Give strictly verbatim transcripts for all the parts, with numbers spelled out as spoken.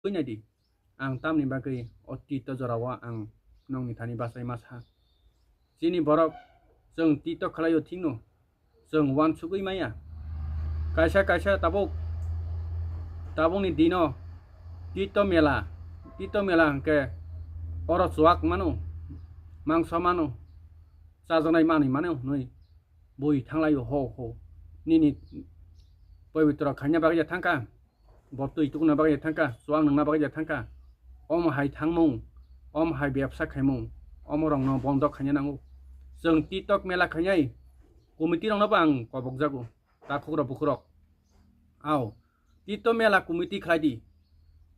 Twi nai di, ang tamni bagwi o tito jorao ang nongni thani bachai ma sa. Chini borok chwng tito khlaio thikno, chwng uansugwi maya. Kaisa kaisa tabuk, tabukni dino tito mela, tito mela hwnkhe oro chuak mano, mangso mano, chajaknai manwi mano hwnwi bui thanglaio ho ho. Nini poibitro khaina bagwi ya thangkha. Bo twi tukuna bagwi thangkha, chuak nungna bagwi thangkha. Omo hai thangmung, omo hai bebsa khaimung, omo rokno bondo khaina nango. Chwng TikTok mela khainai committee rokno bo ang kobok jago, takhuk rok bukhuk rok. Ao, TikTok mela committee khlai di.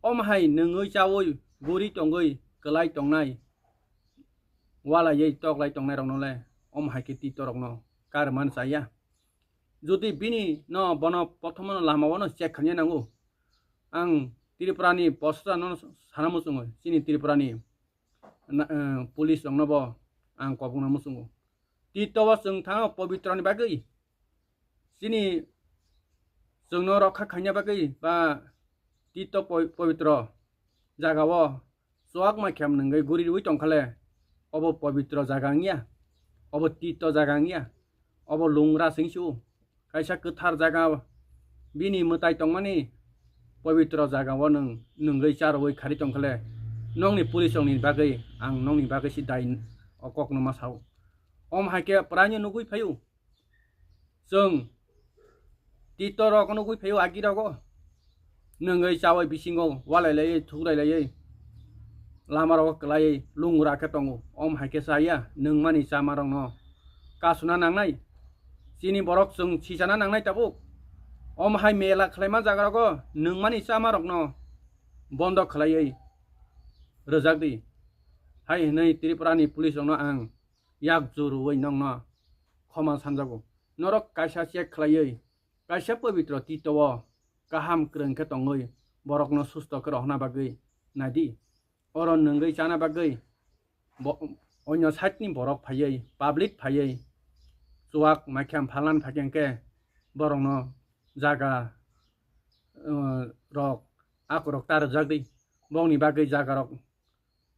Omo hai nungwi chawi, guri tongwi, kwlai tongnai, walaiwi toklai tongnai rokno le, omo hai khe TikTok rokno karman chaya. Jodi bini no bono prothom no lama o no check khaina nango. Ang Tripura ni posta no sana muchungo, chini Tripura ni na, eh, police rok no bo ang kobokna muchungo. Tito o chwng thango pobitro ni bagwi. Chini chwng no rokha khaina bagwi ba tito poi-, pobitro jaga o chuak ma khem nungwi guri rwi tongkha le, obo pobitro jaga wngya, obo tito jaga wngya, obo lungra singsu, kaisa kwthar jaga, bini mwtai tongmani pobitro jaga o nwng nungwi charwi khari tongkha le, nongni police rokni bagwi ang nongni bagwi si dai o kokno ma sao. Om hai khe praino nugwi phaio. Chwng tito rok nugwi phaio agi rogo. Nungwi chawai bisingo walai laiwi thuklai laiwi lama rogo kwlaiwi lungra khe tongo. Om hai khe chaya nungmani chama rokno kasuna nangnai. Chini borok chwng sichana nangnai tabuk. Om hai mela khlaima jaga rogo nungmani chama rokno bondo khlaiwi rwjak di. Hai hwnwi Tripura ni police rokno ang yak jurui nongno khoma sanjago. Norok kaisa check khlaiwi, kaisa pobitro tito o kaham kwrwng khe tongwi borokno susto khe rohorna bagwi naidi. Oro nungwi chana bagwi bo-, onyo side ni borok phaiwi, public phaiwi chuak maikham phalan phaikhe hwnkhe borokno jaga, uh, rok akorok ta rwjak di. Bongni bagwi jaga rok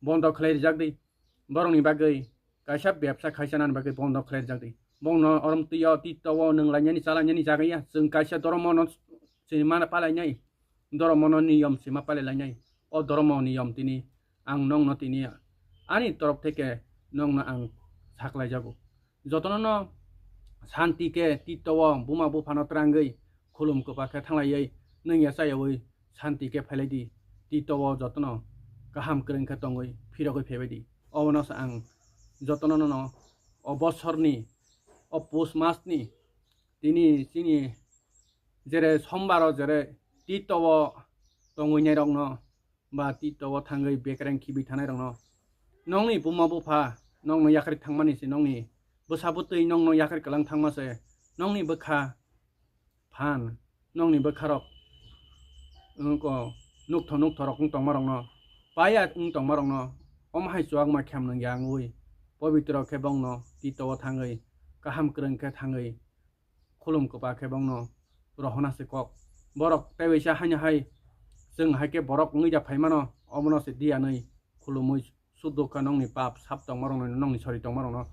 bondo khlai rijak di. Borokni bagwi kaisa bebsa khaisa nani bagwi bondo khlai rijak di. Bongno orom twi o tito o nwng lainani cha lainani jaga ya. Chwng kaisa dhormo no chini mana palainai. Dhormo no niyom sima palai lainai. O dhormo niyom tini ang nongno tini ani torop theke nongno ang saklai jago. Jotono no santi khe tito o buma buphano twrangwi khulum kwpa khe thanglaiwi nungya chayawi santi khe phailai di. Tito o jotono kaham kwrwng khe tongwi phirogwi phaibai di. Obono se ang jotono no o bosorni o pus masni tini chini jere sombar o jere tito o tongwi nai rokno ba tito o thangwi bekereng khibi thanai rokno nongni buma bupha nongno yakhari thangmani se nongni bwsa bwtwi nongno yakhari kwlang thangma se nongni bwkha phan nongni bwkharok wngko nukthok nukthorok wng tongmarokno paya wng tongmarokno omo hai chuwakma khem nung ya wngwi pobitro khe bongno tito o thangwi kaham kwrwng khe thangwi khulum kwpa khe bongno rohona se kok. Borok tei waisa haino hai chwng hai khe borok wngwi da phaimano omono se di anwi khulumwi sudukha nongni pap sap tongmarokno nongni sori tongmarokno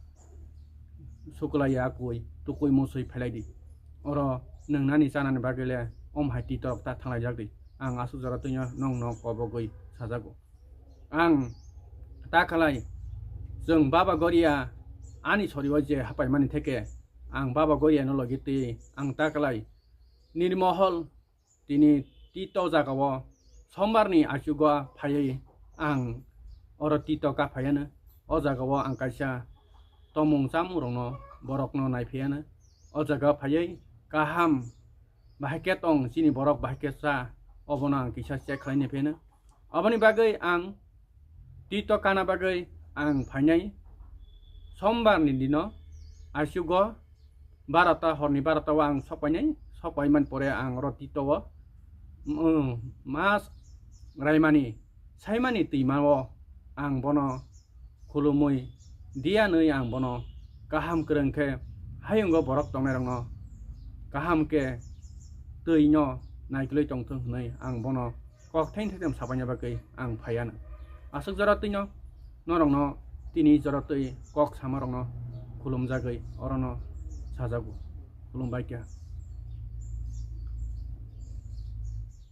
sukulai ya kwi tukui musui phailai di. Oro nwngnani chanani bagwi le om hai titorok ta thanglaijak di. Ang aswk jora twino nongno kobogwi sajago. Ang ta khalai chwng Baba Goria ani sori o je hapaimani theke ang Baba Goria no logi twi ang ta khalai Nirmohol tini tito jaga o sombar ni achugo phaiwi ang oro tito ka phaiano. O jaga o ang kaisa tomung chamung rokno borokno naiphaiano. O jaga phaiwi kaham bahai khe tong chini borok bahai khe cha obono ang kisa check khlai naiphaiano. Aboni bagwi ang tito kana bagwi ang phainai sombar ni dino achugo barota horni barota o ang sok painai, sok paimani pore ang oro tito o, mm, mas raimani saimani twima o ang bono khulumui diyanwi ang bono kaham kwrwng khe hayungo borok tongnairokno kaham khe twino naikolwi tongthwng hwnwi ang bono kok theng theng sabaina bagwi ang phaiya na. Aswk jora twino norokno tini jora twi kok samarokno khulumjagwi orono sajago. Khulumbai kha.